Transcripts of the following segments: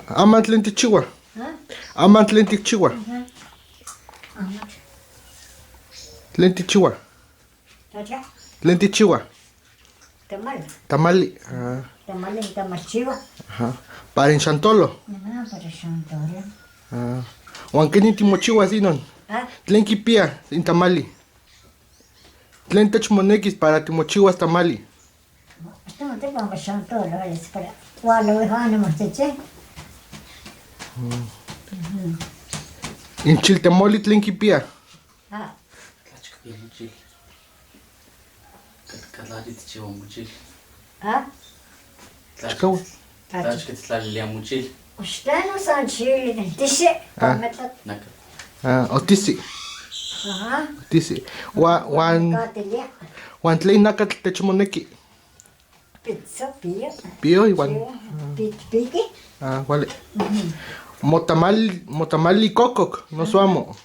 Ama tlen tikchiua? Ama tlen tikchiua? Tlen tikchiua? Tlen tikchiua? Tamal. Tamali. Ah. Tamali, tamalchiwa. Ajá. Para in xantolo. Ajá, para xantolo. Ah. Huan kenin timochiuas inon? Ah. ¿Tlen kipia in tamali? ¿Tlen techmonekis para timochiuas tamali? No te pongas xantolo, es para... Huan In chiltemoli tlen kipia? Ah. Tlacha kipia mochil. Tlacha tijchiua mochil. Ah. Chikaua. Tlacha kittlalilia mochil. Oxtleno san chili, tisi, Ah. Naka. Ah, otisi. Ajá. Otisi. Huan Katelia. huan tlen nakatl techmoneki? Pizza, pio. Pio iwan. Pit, piki. Ah, kuali. Motamal, motamali kokok, noso amo.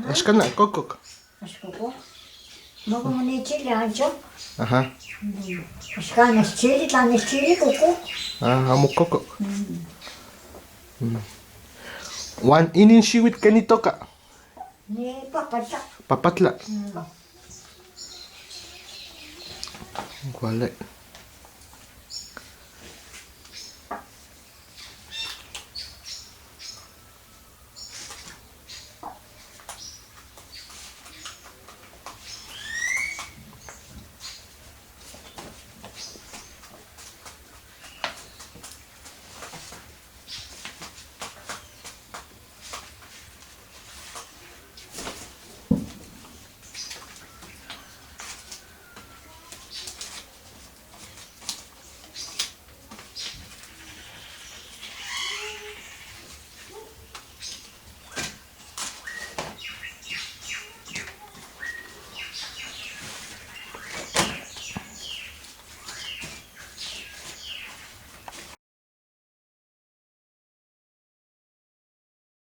Axkana, kokok. Axkoko. Moko ni chile ancho. Ajá. Axkan chili, tlan chili koko. Ah, amo kokok. Huan inin xiuitl ken itoka? Ni papatla. Papatla. Kuali.